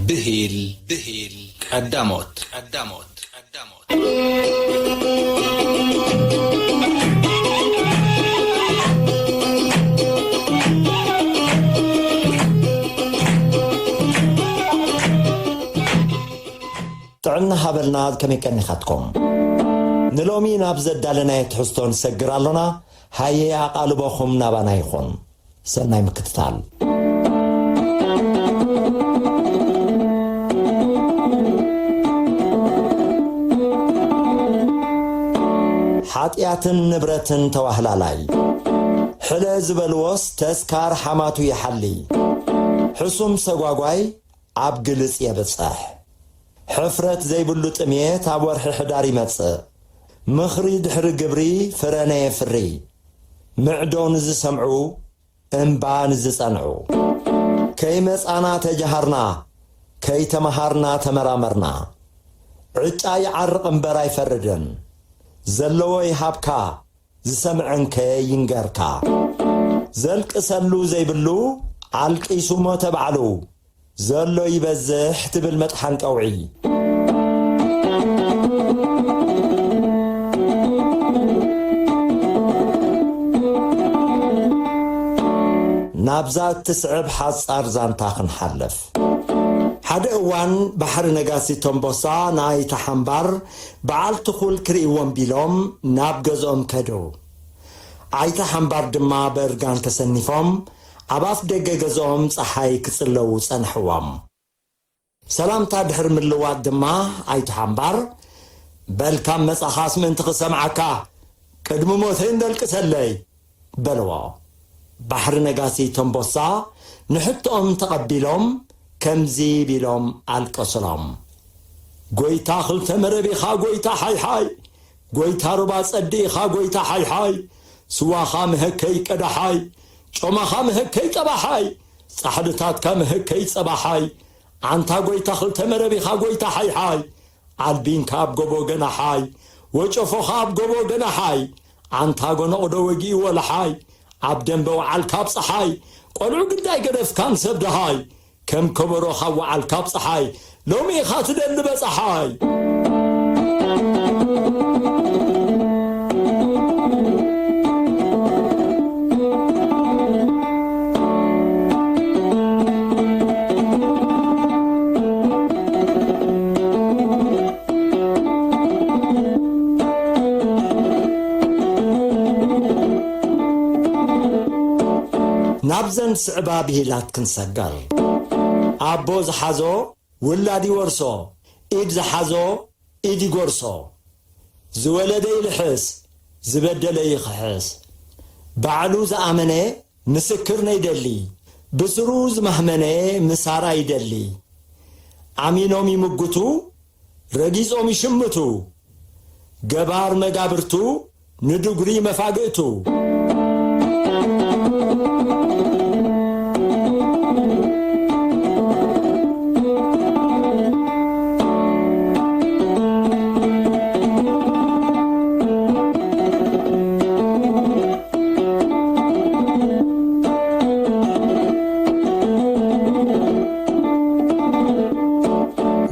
ብሂል፣ ብሂል፣ ቀዳሞት፣ ቀዳሞት፣ ቀዳሞት። ጥዕና ሃበልና፣ ከመይ ቀኒኻትኩም? ንሎሚ ናብ ዘዳለናዮ ትሕዝቶ ንሰግር ኣሎና። ሃየ ኣቓልቦኹም ናባና ይኹን። ሰናይ ምክትታል። ሓጢኣትን ንብረትን ተዋህላላይ። ሕለ ዝበልዎስ ተስካር ሓማቱ ይሓሊ። ሕሱም ሰጓጓይ ኣብ ግልጽ የብጽሕ። ሕፍረት ዘይብሉ ጥሜት ኣብ ወርሒ ሕዳር ይመጽእ። ምኽሪ ድሕሪ ግብሪ ፍረ ነየፍሪ። ምዕዶ ንዝሰምዑ እምባ ንዝጸንዑ። ከይመጻና ተጀሃርና፣ ከይተመሃርና ተመራመርና። ዕጫ ይዓርቕ እምበር ኣይፈርድን። ዘለዎ ይሃብካ፣ ዝሰምዐንከ ይንገርካ። ዘልቅሰሉ ዘይብሉ ኣልቂሱ ሞተ ባዕሉ። ዘሎ ይበዝሕ ትብል መጥሓን ቀውዒ። ናብዛ እትስዕብ ሓጻር ዛንታ ክንሓልፍ። ሓደ እዋን ባሕሪ ነጋሲ ቶምቦሳ ንኣይተ ሓምባር በዓል ትኹል ክርእይዎም ቢሎም ናብ ገዝኦም ከዱ። ኣይተ ሓምባር ድማ በእርጋን ተሰኒፎም ኣብ ኣፍ ደገ ገዝኦም ጸሓይ ክጽለዉ ጸንሕዎም። ሰላምታ ድሕሪ ምልዋጥ ድማ ኣይተ ሓምባር፣ "በል ካብ መጻኻስ ምእንቲ ክሰምዓካ፣ ቅድሚ ሞተይ እንደልቅሰለይ" በልዎ። ባሕሪ ነጋሲ ቶምቦሳ ንሕቶኦም ተቐቢሎም ከምዚ ቢሎም ኣልቀሱሎም። "ጎይታ ክልተ መረብ ኢኻ ጎይታ ሓይሓይ፣ ጎይታ ሩባ ጸዲ ኢኻ ጎይታ ሓይሓይ፣ ስዋኻ ምህከይ ቀዳሓይ፣ ጮማኻ ምህከይ ጠባሓይ፣ ጻሕልታትካ ምህከይ ጸባሓይ፣ ኣንታ ጎይታ ክልተ መረብ ኢኻ ጎይታ ሓይሓይ፣ ኣልቢንካ ኣብ ጎቦ ገናሓይ፣ ወጨፎኻ ኣብ ጎቦ ገናሓይ፣ ኣንታ ጎኖቕዶ ወጊኡ ወላሓይ፣ ኣብ ደንበ ወዓልካ ኣብ ጸሓይ፣ ቆልዑ ግዳይ ገደፍካን ሰብ ደሃይ፣ ከም ከበሮ ካብ ወዓልካ ኣብ ጸሓይ፣ ሎሚ ኢኻ ትደሊ በጻሓይ." ናብዘን ስዕባ ብሂላት ክንሰገር። ኣቦ ዝሓዞ ውላድ ይወርሶ፣ ኢድ ዝሓዞ ኢድ ይጎርሶ። ዝወለደ ይልሕስ፣ ዝበደለ ይኽሕስ። ባዕሉ ዝኣመነ ምስክር ነይደሊ፣ ብስሩ ዝማህመነ ምሳራ ይደሊ። ኣሚኖም ይምጉቱ፣ ረጊጾም ይሽምቱ። ገባር መጋብርቱ ንድጉሪ መፋግእቱ።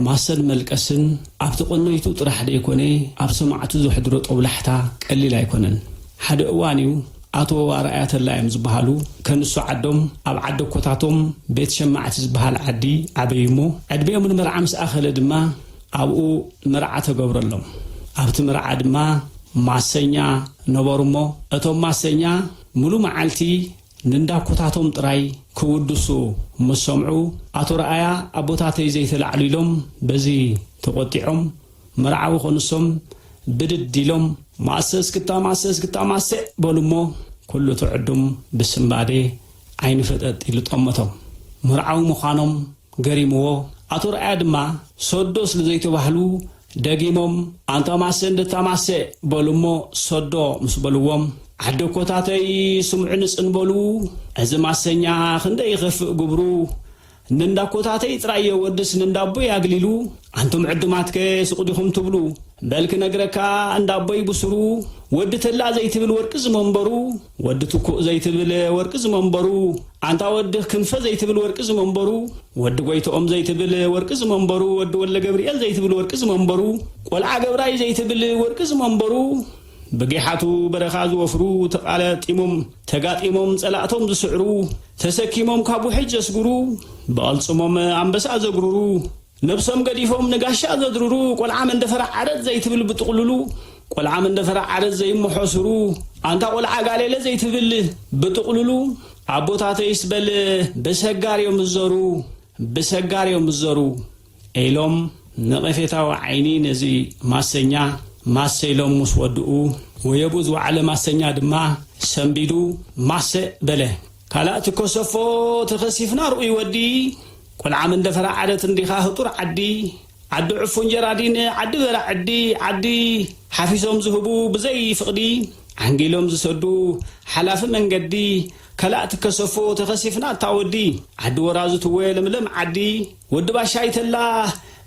ማሰን መልቀስን ኣብቲ ቆነይቱ ጥራሕ ደይኮነ፣ ኣብ ሰማዕቱ ዘሕድሮ ጦብላሕታ ቀሊል ኣይኮነን። ሓደ እዋን እዩ፣ ኣቶ ኣርኣያ ተላ እዮም ዝበሃሉ፣ ከንሱ ዓዶም ኣብ ዓዲ ኮታቶም ቤት ሸማዕቲ ዝበሃል ዓዲ ዓበዩ እሞ፣ ዕድሜኦም ንመርዓ ምስ ኣኸለ ድማ ኣብኡ መርዓ ተገብረሎም። ኣብቲ መርዓ ድማ ማሰኛ ነበሩ እሞ፣ እቶም ማሰኛ ሙሉ መዓልቲ ንእንዳ ኮታቶም ጥራይ ክውድሱ ምስ ሰምዑ፣ ኣቶ ረኣያ ኣቦታተይ ዘይተላዕሉ ኢሎም በዚ ተቖጢዖም፣ መርዓዊ ከንሶም ብድድ ኢሎም፣ "ማሰ እስክታ፣ ማሰ እስክታ፣ ማሰ" በሉ እሞ፣ ኩሉ እቲ ዕዱም ብስንባዴ ዓይኒ ፈጠጥ ኢሉ ጠመቶም። መርዓዊ ምዃኖም ገሪምዎ፣ ኣቶ ረኣያ ድማ፣ "ሶዶ" ስለ ዘይተባህሉ፣ ደጊሞም፣ "ኣንታ ማሰ እንድታ ማሰ" በሉ እሞ፣ "ሶዶ" ምስ በልዎም፣ "ዓደኮታተይ ስምዑኒ ጽን በሉ፣ እዚ ማሰኛ ክንደይ ይኸፍእ ግብሩ፣ ንእንዳኮታተይ ጥራይ የወድስ ንእንዳቦይ ኣግሊሉ፣ ኣንቱም ዕዱማትከ ሱቕ ዲኹም ትብሉ?" በል ክነግረካ እንዳ ኣቦይ ብስሩ፣ ወዲ ተላ ዘይትብል ወርቂ ዝመንበሩ፣ ወዲ ትኩእ ዘይትብል ወርቂ ዝመንበሩ፣ ኣንታ ወዲ ክንፈ ዘይትብል ወርቂ ዝመንበሩ፣ ወዲ ጎይትኦም ዘይትብል ወርቂ ዝመንበሩ፣ ወዲ ወልደ ገብርኤል ዘይትብል ወርቂ ዝመንበሩ፣ ቆልዓ ገብራይ ዘይትብል ወርቂ ዝመንበሩ፣ ብጊሓቱ በረኻ ዝወፍሩ፣ ተቓለጢሞም ተጋጢሞም ጸላእቶም ዝስዕሩ፣ ተሰኪሞም ካብ ውሕጅ ዘስጉሩ፣ ብቐልጽሞም ኣንበሳ ዘጉርሩ፣ ነብሶም ገዲፎም ንጋሻ ዘድርሩ፣ ቆልዓ መንደፈራ ዓረት ዘይትብል ብጥቕልሉ፣ ቆልዓ መንደፈራ ዓረት ዘይመሖስሩ፣ ኣንታ ቆልዓ ጋሌለ ዘይትብል ብጥቕልሉ፣ ኣቦታተይስ በል ብሰጋር እዮም ዝዘሩ፣ ብሰጋር እዮም ዝዘሩ ኢሎም ነቐፌታዊ ዓይኒ ነዚ ማሰኛ ማሰ ኢሎም ምስ ወድኡ፣ ወየብኡ ዝወዓለ ማሰኛ ድማ ሰንቢዱ ማሰ በለ። ካልኣቲ ኮሰፎ ተኸሲፍና ርኡይ ወዲ፣ ቆልዓ መንደፈራ ዓረት እንዲኻ ህጡር ዓዲ፣ ዓዲ ዕፉን ጀራዲን ዓዲ በራ ዕዲ፣ ዓዲ ሓፊሶም ዝህቡ ብዘይ ፍቕዲ፣ ዓንጊሎም ዝሰዱ ሓላፊ መንገዲ፣ ካልኣቲ ከሰፎ ተኸሲፍና እታ ወዲ፣ ዓዲ ወራዙ ትወ ለምለም ዓዲ፣ ወዲ ባሻይ ተላ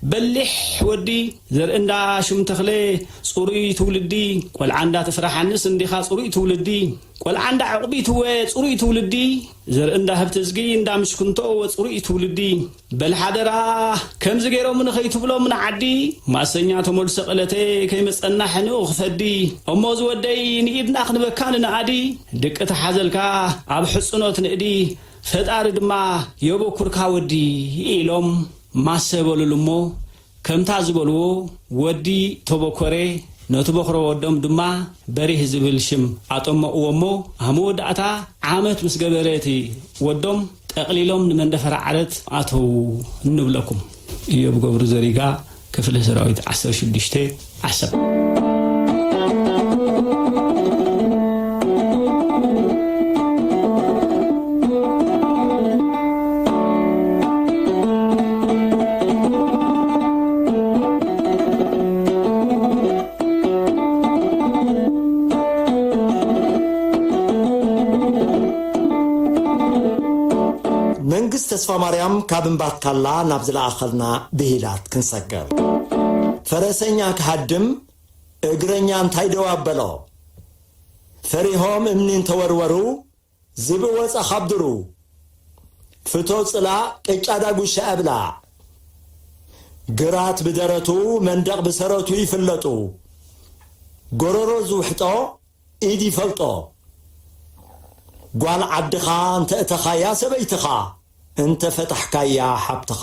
በሊሕ ወዲ፣ ዘርኢ እንዳ ሽም ተኽለ ጽሩይ ትውልዲ፣ ቆልዓ እንዳ ተፈራ ሓንስ እንዲኻ ጽሩይ ትውልዲ፣ ቆልዓ እንዳ ዕቕቢ ትወ ጽሩይ ትውልዲ፣ ዘርኢ እንዳ ሃብተዝጊ እንዳ ምሽኩንቶ ወጽሩይ ትውልዲ። በል ሓደራ፣ ከምዚ ገይሮም ንኸይትብሎም ንዓዲ፣ ማእሰኛ ተመልሶ ቀለተ ከይመጸና ሕንኡ ክፈዲ። እሞ ዝወደይ ንኢድና ክንበካ ንነኣዲ፣ ድቂ ተሓዘልካ ኣብ ሕጽኖት ንእዲ፣ ፈጣሪ ድማ የበኩርካ ወዲ ኢሎም ማሰ በሉሉ እሞ፣ ከምታ ዝበልዎ ወዲ ተበኮረ፣ ነቲ በኹረ ወዶም ድማ በሪህ ዝብል ሽም ኣጠመቕዎ እሞ፣ ኣብ መወዳእታ ዓመት ምስ ገበረ እቲ ወዶም ጠቕሊሎም ንመንደፈራ ዓረት ኣተዉ እንብለኩም። ኢዮብ ገብሩ ዘሪጋ፣ ክፍለ ሰራዊት ዓሰርተ ሽዱሽተ ዓሰብ። መንግስት ተስፋ ማርያም ካብ እምባትካላ ናብ ዝለኣኸልና ብሂላት ክንሰግር። ፈረሰኛ ክሃድም እግረኛ እንታይ ደው ኣበሎ? ፈሪሆም እምኒ እንተወርወሩ፣ ዝብኢ ወጻ ካብ ድሩ። ፍቶ ጽላእ ቅጫ ዳጉሻ እብላዕ። ግራት ብደረቱ መንደቕ ብሰረቱ ይፍለጡ። ጎረሮ ዝውሕጦ ኢድ ይፈልጦ። ጓል ዓድኻ እንተ እተኻያ ሰበይትኻ፣ እንተ ፈታሕካያ ሓብትኻ።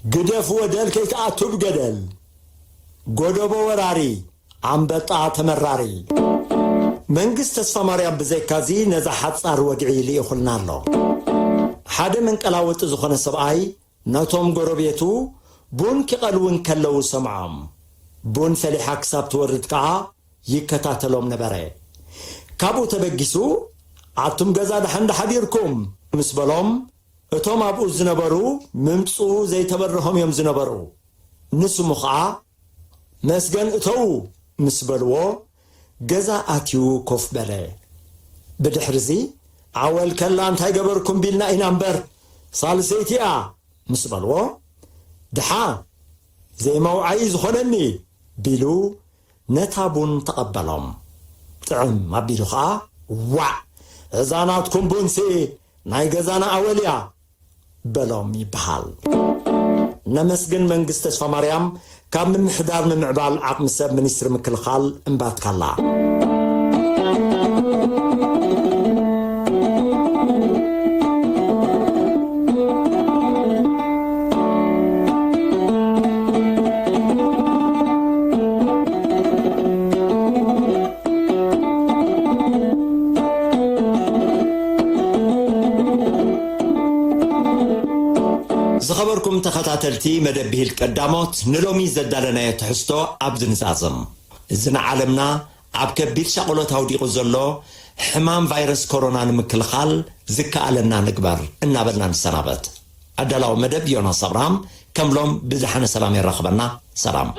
ግደፍ ወደል ከይትኣቱ ብገደል። ጎደቦ ወራሪ፣ ኣንበጣ ተመራሪ። መንግስት ተስፋ ማርያም ብዘይካዚ ነዛ ሓጻር ወግዒ ልኢኹልና ኣሎ። ሓደ መንቀላወጢ ዝኾነ ሰብኣይ ነቶም ጎረቤቱ ቡን ኪቐልዉ እንከለዉ ሰምዖም። ቡን ፈሊሓ ክሳብ ትወርድ ከኣ ይከታተሎም ነበረ። ካብኡ ተበጊሱ፣ "ኣቱም ገዛ ደሓን ዶ ሓዲርኩም?" ምስ በሎም፣ እቶም ኣብኡ ዝነበሩ ምምጽኡ ዘይተበርሆም እዮም ዝነበሩ። ንስሙ ኸኣ፣ "መስገን እተዉ" ምስ በልዎ፣ ገዛ ኣትዩ ኮፍ በለ። ብድሕርዚ፣ "ዓወል ከላ እንታይ ገበርኩም ቢልና ኢና እምበር፣ ሳልሰይቲ እያ" ምስ በልዎ፣ "ድሓን ዘይመውዓዪ ዝኾነኒ" ቢሉ ነታ ቡን ተቐበሎም። ጥዕም ኣቢሉ ኸኣ፣ "ዋዕ! እዛ ናትኩም ቡንሲ ናይ ገዛና ኣወል እያ" በሎም ይበሃል። ነመስግን መንግስት ተስፋ ማርያም ካብ ምምሕዳር ምምዕባል ዓቕሚ ሰብ ሚኒስትሪ ምክልኻል እምባትካላ። ዝኸበርኩም ተኸታተልቲ መደብ ብሂል ቀዳሞት፣ ንሎሚ ዘዳለናዮ ትሕዝቶ ኣብዚ ንዛዝም። እዚ ንዓለምና ኣብ ከቢድ ሻቕሎት ኣውዲቑ ዘሎ ሕማም ቫይረስ ኮሮና ንምክልኻል ዝከኣለና ንግበር እናበልና ንሰናበት። ኣዳላዊ መደብ ዮናስ ኣብርሃም፣ ከም ሎም ብዝሓነ ሰላም የራኽበና። ሰላም።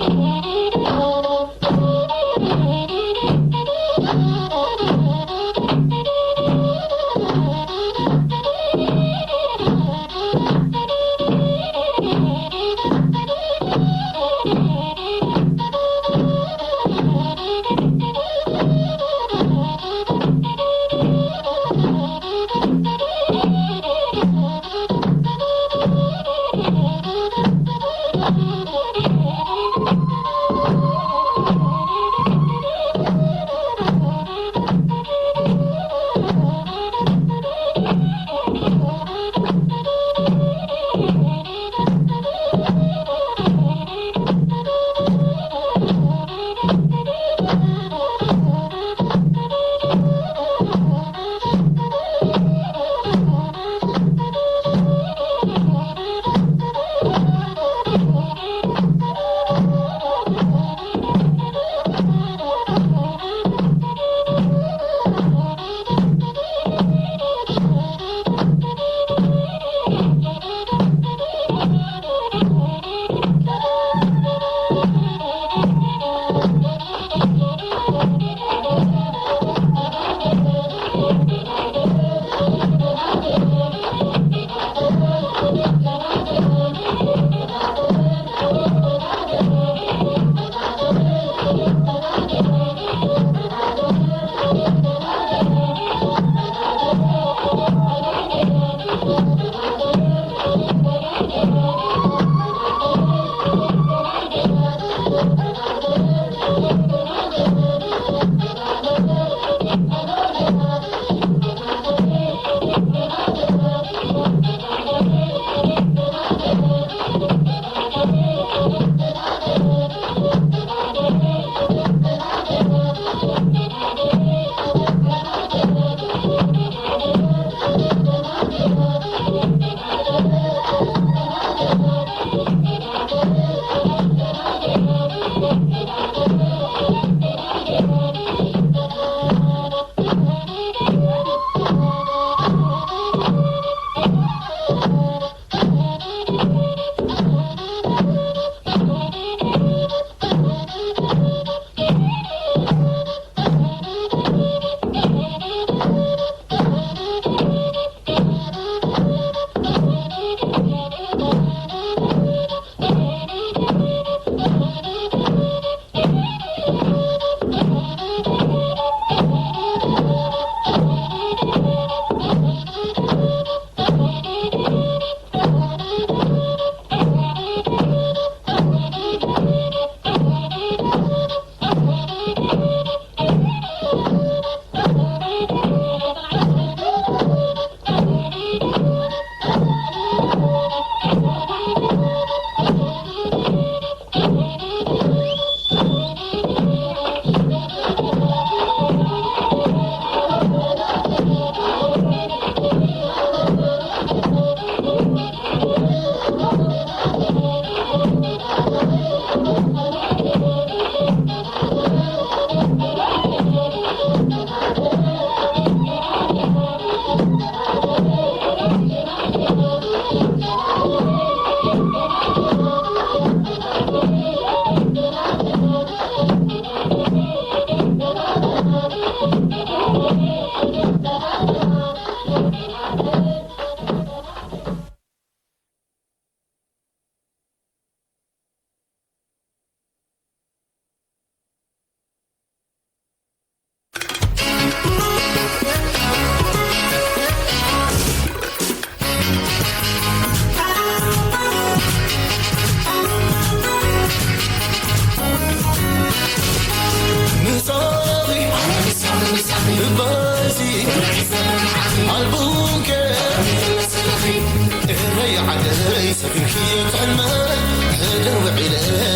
እረይ ዓደይ ሰፊርክዮ ትሕልመይ፣ ሕድር ውዒለ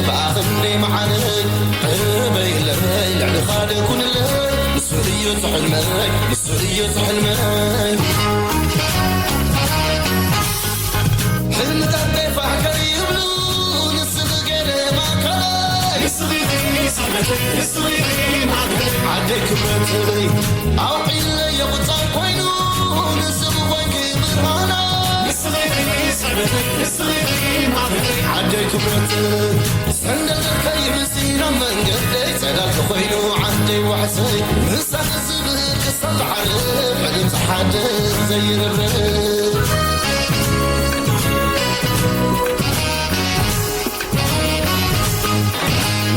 ብኣኽንደይ መዓለይ፣ ዕበይለይ ልዕሊ ካልእ ኩንለይ፣ ንሱ እዩ ትሕልመይ፣ ንሱ እዩ ትሕልመይ። ሕልምታት ናይ ፋሕ ከይብሉ ንስኺ ገለ ማእከለይ፣ ንስኺ ስሕበተይ፣ ንስኺ ማእከለይ፣ ዓደይ ክብረተይ፣ ኣውዒለዮ ቁጻር ኮይኑ ንስኺ ኮይንኪ ብርሃና፣ ንስኺ ስሕበተይ፣ ንስኺ ማእከለይ፣ ዓደይ ክብረተይ፣ ሰንደለተይ ምስላ መንገደይ፣ ጸላል ተኾይኑ ዓደይ ዋሕሰይ፣ ምሳኺ ዝብህግ ክሳብ ትዓርብ፣ ሕልም ዝሓድር ዘይርርብ።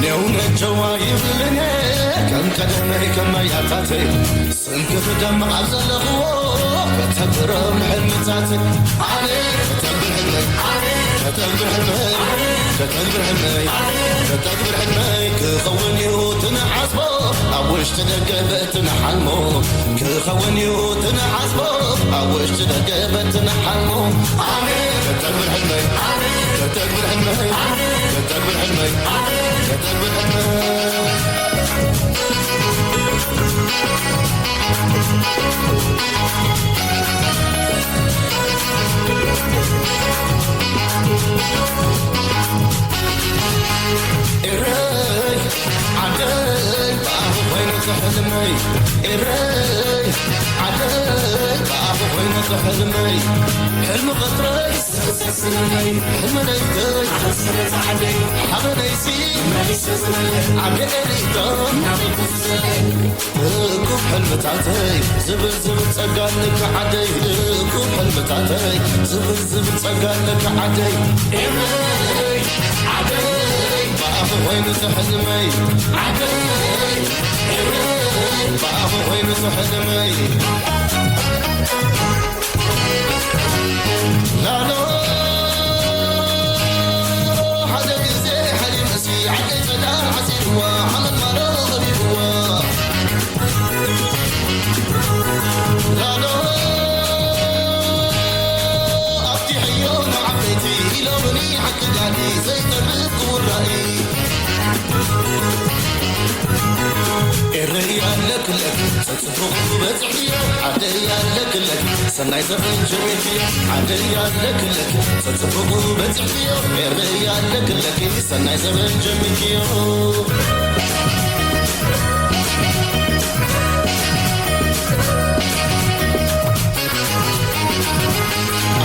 ኔው ነጀዋ ይብልን ከም ቀደመይ ከም ኣያታተይ፣ ስምኪ ክደምቕ ኣብ ዘለኽዎ፣ ከተግብሮም ሕልምታተይ። ኣነ ከተግብር ሕልመይ፣ ኣነ ከተግብር ሕልመይ፣ ኣነ ከተግብር ሕልመይ፣ ከተግብር ሕልመይ፣ ክኸውን እዩ ትንሓስቦ፣ ኣብ ውሽጢ ደገ በቲ ንሓልሞ። ክኸውን እዩ ትንሓስቦ፣ ኣብ ውሽጢ ደገ በቲ ንሓልሞ። ኣነ ከተግብር ሕልመይ፣ ኣነ ከተግብር ሕልመይ፣ ኣነ ከተግብር ሕልመይ፣ ኣነ ከተግብር ሕልመይ። ኤረይ ዓደይ ብኣኺ ኮይኑ ትሕልመይ፣ ኤረይ ዓደይ ብኣኺ ኮይኑ ትሕልመይ፣ ሕልሚ ቀትረይ ስሰስነይ፣ ሕልሚ ለይተይ ዓሰበ ጻዕደይ፣ ሓበነይሲ መሊሰ ዝመልእ ዓዲ ኤሊቶ ናበይ ክዝለል። እኩብ ሕልምታተይ ዝብል ዝብል ጸጋ ኣለካ ዓደይ፣ እኩብ ሕልምታተይ ዝብል ዝብል ጸጋ ኣለካ ዓደይ። ኤረይ ዓደይ ብኣኺ ኮይኑ ትሕልመይ ዓደይ፣ ኤረይ ብኣኺ ኮይኑ ትሕልመይ። ላሎ ሓደ ግዜ ሓሊመሲ ዓደይ ጸዳል ዓሲልዋ ሓመድ ማሎ ኸቢብዋ። ላሎ ኣብቲ ሕዮ ንዓበይቲ ኢሎምኒ ሓቂ ጋዲ ዘይተርፍ ክውራኢ። ኤረይ ኣለክለክ ጸጽቡቑ በጽሕዮ ዓደይ ኣለክለክ ሰናይ ዘበን ጀሚርክዮ ዓደይ ኣለክለክ ጸጽቡቑ በጽሕዮ ኤረይ ኣለክለክ ሰናይ ዘበን ጀሚርክዮ።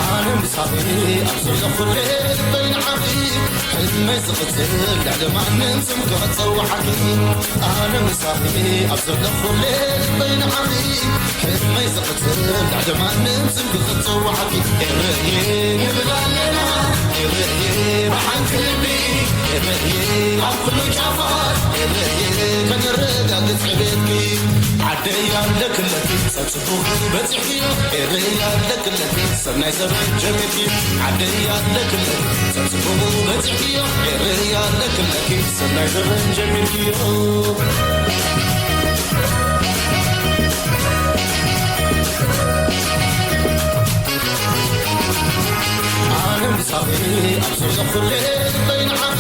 ኣነ ምሳኺ ኣብ ዘለኹ ልበይ ንዓኺ ሕልመይ ዝቕጽል ልዕሊ ማንም ስም ክጸውዓኪ። ኣነ ምሳኺ ኣብ ዘለኹ ልበይ ንዓኺ ሕልመይ ዝቕጽል ልዕሊ ማንም ስም ክጸውዓኪ። ኤረይ ንብል ኣለና ኤረይ ብሓንቲ ልቢ ኤረይ ኣብ ኩሉ ጫፋት ኤረይ ከነረጋግጽ ዕቤትኪ። ዓደይ ኣለክለኪ ጸጽቡቑ በጺሕዮ ኤረይ ኣለክለኪ ሰናይ ዘበን ጀሚርኪ። ዓደይ ኣለክለኪ ጸጽቡቑ በጺሕዮ ኤረይ ኣለክለኪ ሰናይ ዘበን ጀሚርኪዮ። ኣነ ምሳኺ ኣብ ዘለኹ ልበይ ንዓኺ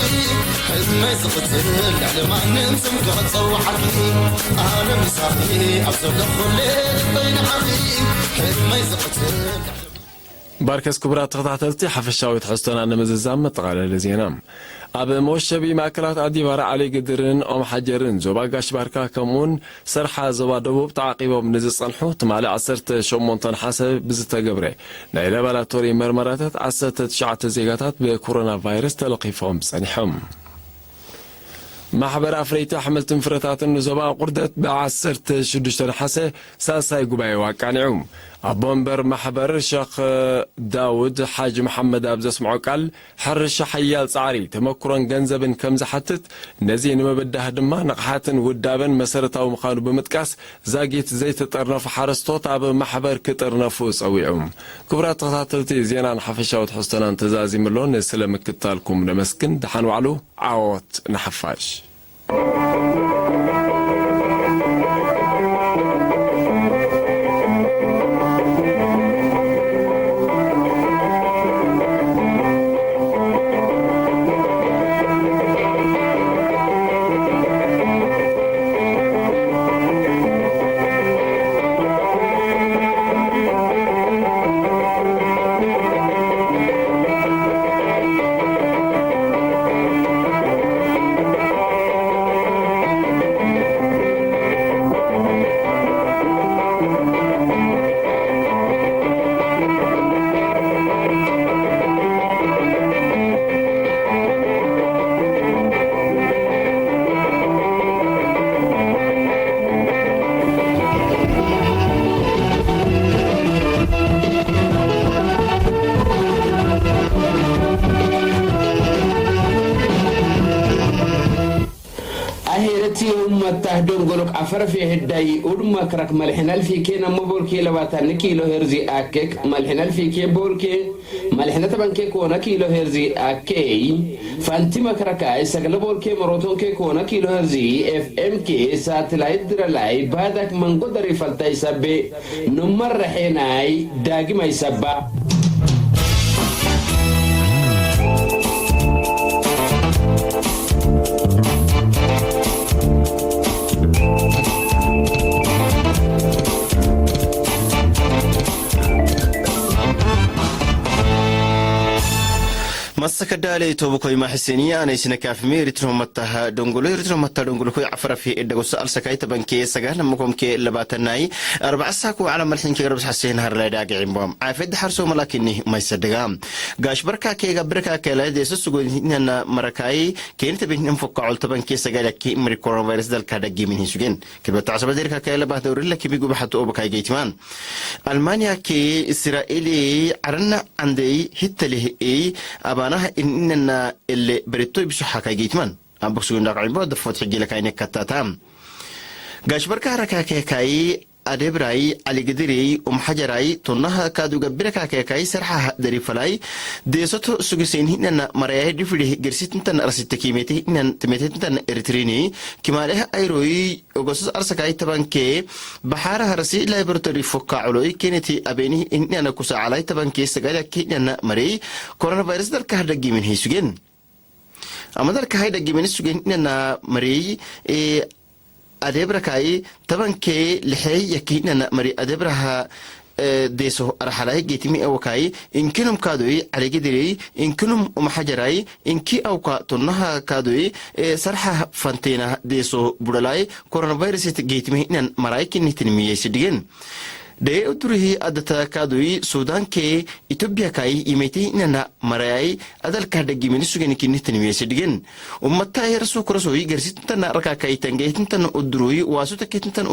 ሕልመይ ዝቕጽል ልዕሊ ማንም ስም ክጸውዓኪ። ኣነ ምሳኺ ኣብ ዘለኹ ልበይ ንዓኺ ሕልመይ ዝቕጽል ልዕሊ ባርከስ ክቡራት ተኸታተልቲ ሓፈሻዊ ትሕዝቶና ንምዝዛም መጠቓለሊ ዜና። ኣብ መወሸቢ ማእከላት ኣዲባራ ዓሊ ግድርን ኦም ሓጀርን ዞባ ጋሽ ባርካ ከምኡውን ሰርሓ ዞባ ደቡብ ተዓቂቦም ንዝጸንሑ ትማሊ ዓሰርተ ሸሞንተ ነሓሰ ብዝተገብረ ናይ ላቦራቶሪ መርመራታት ዓሰርተ ትሽዓተ ዜጋታት ብኮሮና ቫይረስ ተለኺፎም ጸኒሖም። ማሕበር ኣፍረይቲ ኣሕምልትን ፍረታትን ንዞባ ቁርደት ብ ዓሰርተ ሽዱሽተ ነሓሰ ሳልሳይ ጉባኤኡ ኣቃኒዑ። ኣቦ ወንበር ማሕበር ሸኽ ዳውድ ሓጅ መሓመድ ኣብ ዘስምዖ ቃል፣ ሕርሻ ሓያል ጻዕሪ፣ ተመኩሮን ገንዘብን ከም ዝሓትት፣ ነዚ ንምብዳህ ድማ ንቕሓትን ውዳበን መሰረታዊ ምዃኑ ብምጥቃስ፣ ዛጊት ዘይተጠርነፉ ሓረስቶት ኣብ ማሕበር ክጥርነፉ ጸዊዑ። ክቡራት ተኸታተልቲ፣ ዜናን ሓፈሻዊ ትሕዝቶናን ተዛዚሙ ኣሎ። ንስለ ምክትታልኩም ነመስግን። ደሓን ዋዕሉ። ዓወት ንሓፋሽ። Dongolok afara fi heddayi udma krak malhin alfi ke namma bolke labatan kilo herzi akek malhin alfi ke bolke malhin taban ke kona kilo herzi akei fantima kraka sagala bolke moroton ke kona kilo herzi F M K satellite diralai badak mango dari faltai sabbe numar rahenai dagimai sabba. መሰከዳለ ቶብኮይ ማሕሰኒ ኣነ ስነካፍሚ ኤርትሮ መታህ ደንጎሎ ኤርትሮ መታ ደንጎሎ ኮይ ዓፈራ ፊ ኤደጎ ሰኣል ሰካይ ተበንኬ ሰጋ ለምኮምኬ ለባተናይ ኣርባዓ ሳኩ ዓላ መልሕንኬ ገርብስ ሓሴን ሃርላይ ዳግዒምቦም ዓፈድ ሓርሶ መላኪኒ ማይሰደጋ ጋሽ በርካ ኬ ጋብርካ ከለ ደስስ ጎንሂነና መረካይ ኬን ተቤን እንፎካዑል ተበንኬ ሰጋ ለኪ ምሪ ኮሮና ቫይረስ ደልካ ደጊ ምን ሂሱጌን ክበታ ዓሰበ ደርካ ከለ ባህ ደውሪ ለኪ ቢጉ ብሓቱ ኦበካይ ገይትማን ኣልማንያ ኬ እስራኤል ዓረና ዓንደይ ሂተልህ እይ ኣባና እንነና እለ በሬቶይ ብሱሓካይ ገይትማን ኣቦክስጉ እንዳቅዒቦ ደፎት ሕጊ ለካይ ነካታታ ጋሽ በርካ ረካከካይ ኣደብራይ ዓሊ ግድሪ ኡም ሓጀራይ ቶናሃ ካዱ ገብረ ካከካይ ሰርሓ ደሪፈላይ ደሶቶ ሱግሴን ሂነና መራያይ ድፍሪ ግርሲት እንተን ርሲት ተኪሜት ሂነን ትሜት እንተን ኤርትሪኒ ኪማለህ ኣይሮይ ኦጎስስ ኣርሰካይ ተባንኬ ብሓር ሃርሲ ላይብረቶሪ ፎካ ዕሎይ ኬነቲ ኣቤኒ ሂነነ ኩሳ ዓላይ ተባንኬ ሰጋዳ ኪነነ መሪ ኮሮና ቫይረስ ደርካ ደጊምን ሂሱጌን ኣመደርካ ሃይ ደጊምን ሱጌን ሂነና መሪ ኣደብረካይ ተበንኬ ልሐይ የኪነና መሪ ኣደብረሃ ዴሶ ኣርሓላይ ጌትሚ ኤወካይ እንክኑም ካዶይ ዓለጌ ድሬይ እንክኑም ኡመሓጀራይ እንኪ ኣውካ ቶናሃ ካዶይ ሰርሓ ፋንቴና ዴሶ ቡደላይ ኮሮና ቫይረስት ጌትሚ ነን መራይ ክኒትን ምየይ ስድግን ደየ ኡድሩሂ ኣደተ ካዶይ ሱዳንኬ ኢትዮጵያካይ ይሜቲ ነና መራያይ ኣደልካ ደጊሚን ሱገን ክኒትን ምየይ ስድግን ኡመታ የርሱ ክረሶይ ገርሲት እንተና ረካካይ ተንገይት እንተን ኡድሩይ ዋሱ ተኬት እንተን